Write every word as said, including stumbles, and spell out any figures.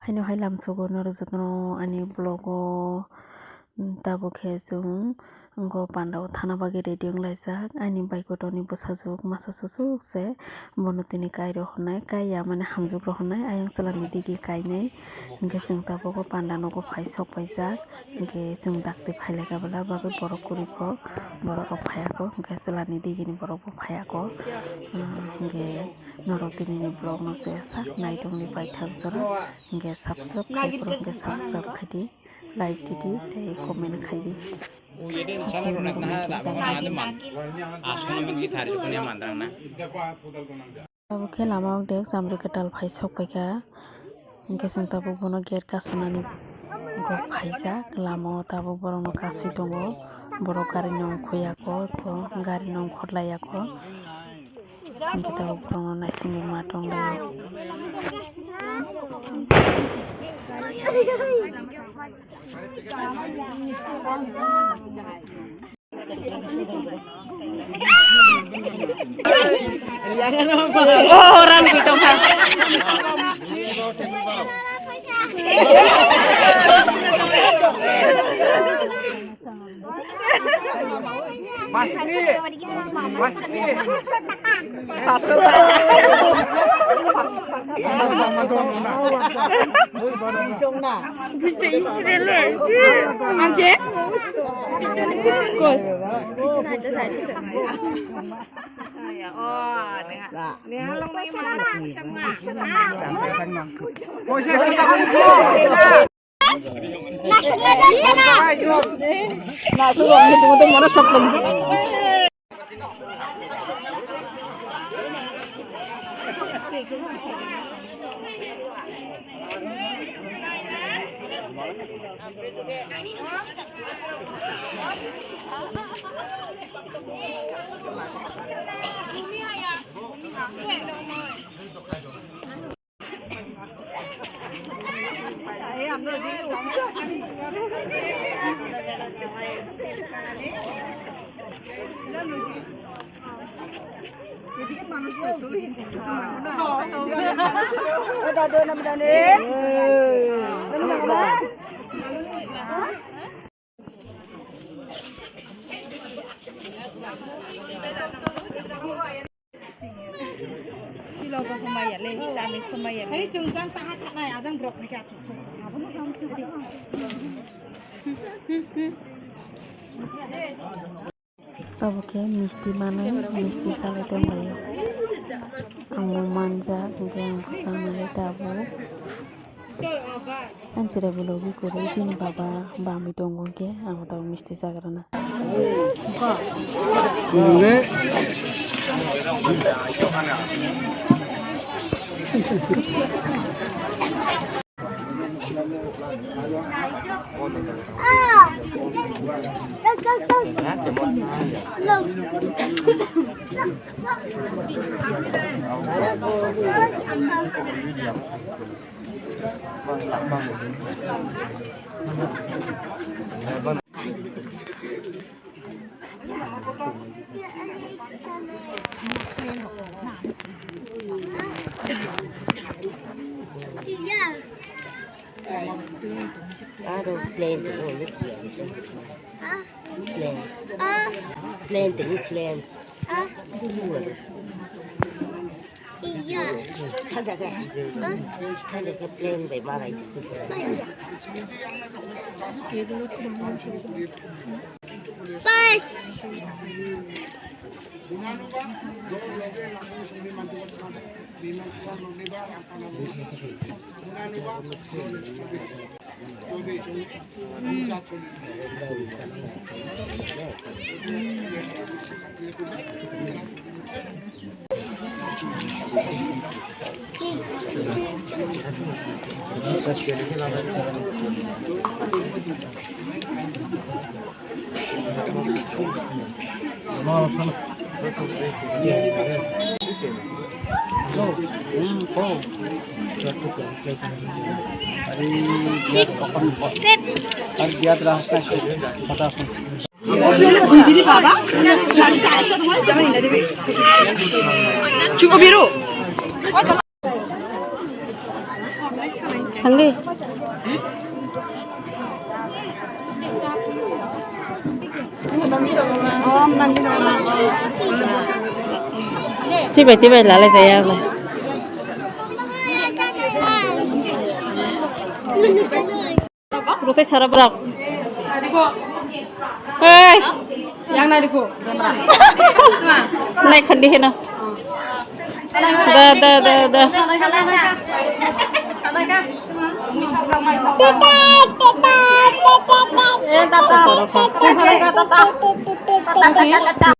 Haino hai lamsogo norok jotono ani vlog o, mm, tabuk khe chwng wngkha panda o thana bagwi ready wnglaijak. Ani bai kotorni bwsajwk masa susuk se, bono tini kai rw hwnwi, kai ya mane hamjwk rw hwnwi, ayang chwlani digi kainwi. Hwnkhe chwng tabuk o panda nogo phai sok paijak. Hwnkhe chwng dakti phailaikha bwla bagwi borok kwrwikho, borok rok phaiya kho, hwnkhe chwlani digini borok bo phaiya kho. Hwnkhe norok tinini vlog no chwngsa naitongni paithak jora, hwnkhe subscribe khai phuru hwnkhe subscribe khai di, like di di tei comment khai di. Abo khe lama o de chamri kwtal phai sok paikha, hwnkhe chwng tabuk bono gate kasonani kok phaijak, lama o tabuk borok no kasui tongo, borok gari no ongkhorya kho, gari no ongkhorlaiya kho, hwnkhe tabuk borok no naisingwi ma tonglaio. Oh, orang gitu, Pak. Masuk nih. Masuk nih. Buste ispirele. Anje? Koi. Pilo bo humai ya le, chami humai ya le. Hai chwng jang taha thanai, ajang brok hai khe achuk thung. Tabuk khe misti manwi, misti salai tonglaio. Ang bo manjak, hwnkhe ang bo sanai tabuk. Ang chwrai bo logi kwrwi bini baba bamwi tongo hwnkhe ang tabuk misti chakrana. Aro plane tong o, plane. Plane tong o, plane. Thanda khe, thanda khe plane bai malai. Bus. Chuko biru. Thangdi. Chibai chibai lalai jaya bai. Rutai sara brak. Hei. Yang nari ko. Nai khandi heno. Da da da da. Eh, tata. Tata.